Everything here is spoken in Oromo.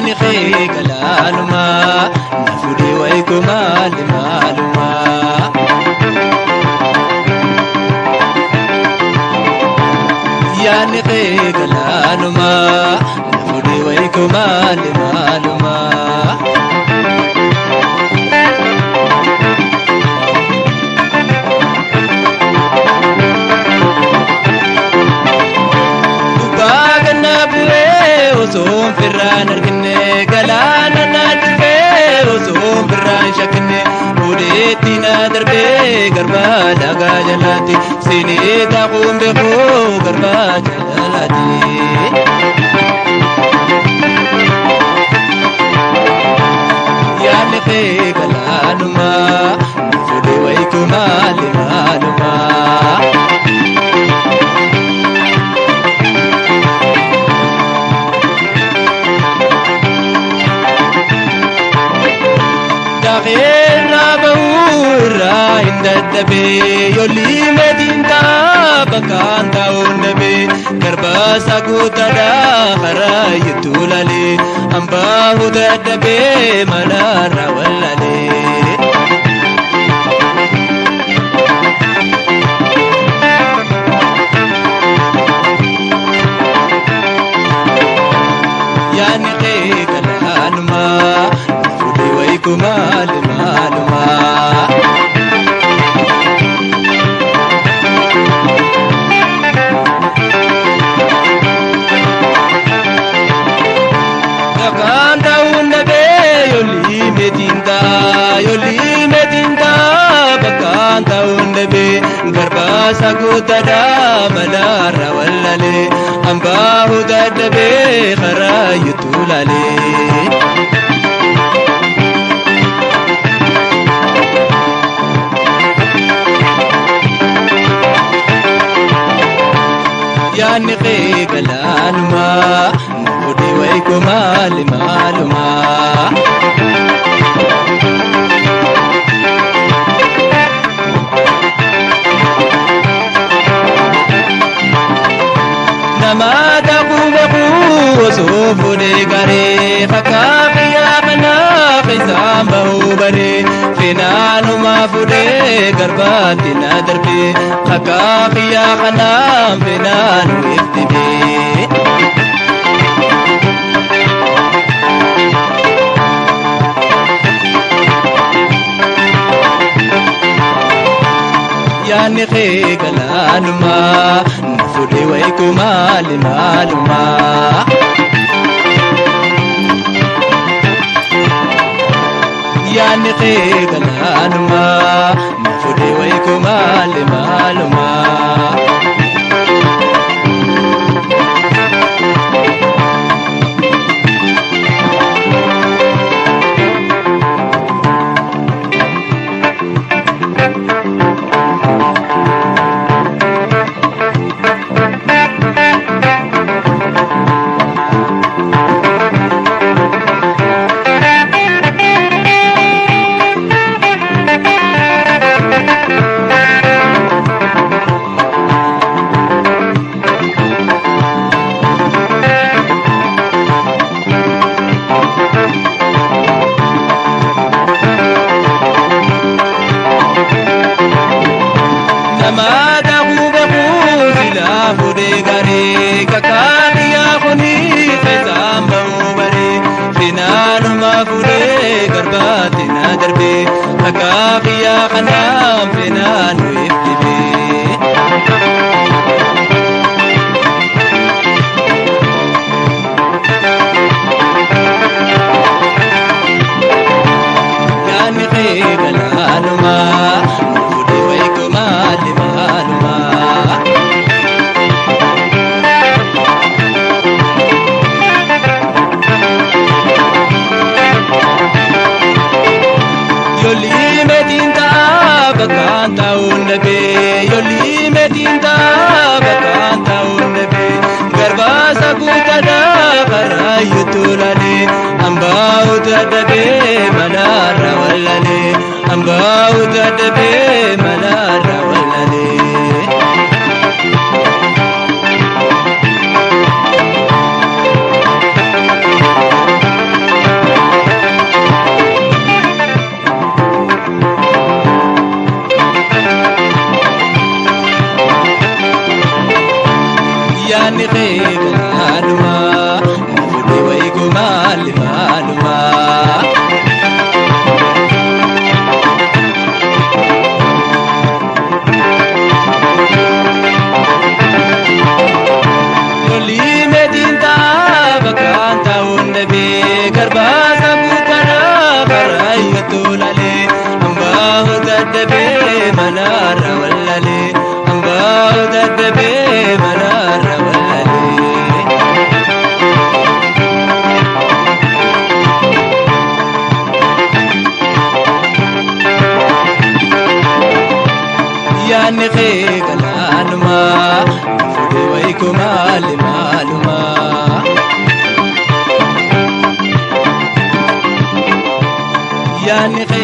Yaanni kee galaaluma na fuudhee wayiku maali maaluma. Yaanni kee galaaluma na fuudhee wayiku maali maaluma. Gubbaa gannaa bu'ee osoo firraan arginne galaana na dhufee osoo birraan shakkinne odeetti na darbee garbaa dhagaa jalaatti seenee taakuun beekuu garbaa jalaatti. Yaanni kee galaanuma na fuudhee wayiku maali maaluma. Dakeerraa bahuu irraa hin dadhabee yoolii meetiin ta'a bakkaan taa'uun dhabee garbaasaa guuttaadhaa karaa jettuu laalee hambaahu dadhabee malaarraa wallaalee. Yaanni kee galaanuma na fuudhee wayiku maali maaluma. Bakkaan taa'uun dhabee yoolii meetiin ta'a yoolii meetiin ta'a bakkaan taa'uun dhabee garbaasaa guuttaadhaa malaarraa wallaalee hambaahu dadhabee karaa jettuu laalee. Yaanni kee galaanuma na fuudhee wayiku maali maaluma. Nama daakuu beekuu osoo fuudhee garee fakkaa xiyyaa kanaa keessaan bahuu baree finaanuma fuudhee garbaatti na darbee fakkaa xiyyaa kanaa finaanu iftibee. Yaanni kee galaanuma na fuudhee wayiku maali maaluma. Yaanni kee galaanuma na fuudhee wayiku maali maaluma. Nama daakuu beekuu silaa fuudhee garee kakkaadhiyaa kuni keessaan bahuu baree finaanuma fuudhee garbaatti na darbee kakkaadhiyaa kanaan finaanu iftibee. Yaanni kee galaanuma na fuudhee wayiku maali maaluma. Yoolii meetiin ta'a bakkaan taa'uun dhabee yoolii meetiin ta'a bakkaan taa'uun dhabee garbaasa guuttaadhaa karaa jettuu laalee hambaahu dadhabee malaarraa wallaalee hambaahu dadhabee malaarraa wallaalee. Yaanni kee galaanumaa na fuudhee wayiku maali maalumaa. Lolii meetiin ta'a bakkaan taa'uun dhabee garbaasa buutanaa karaayyatu laalee hambaa dadhabee manaarra wallaalee hambaa dadhabee manaarra wallaalee. Yaanni kee galaanumaa na fuudhee wayiku maali maalumaa. Yaanni kee.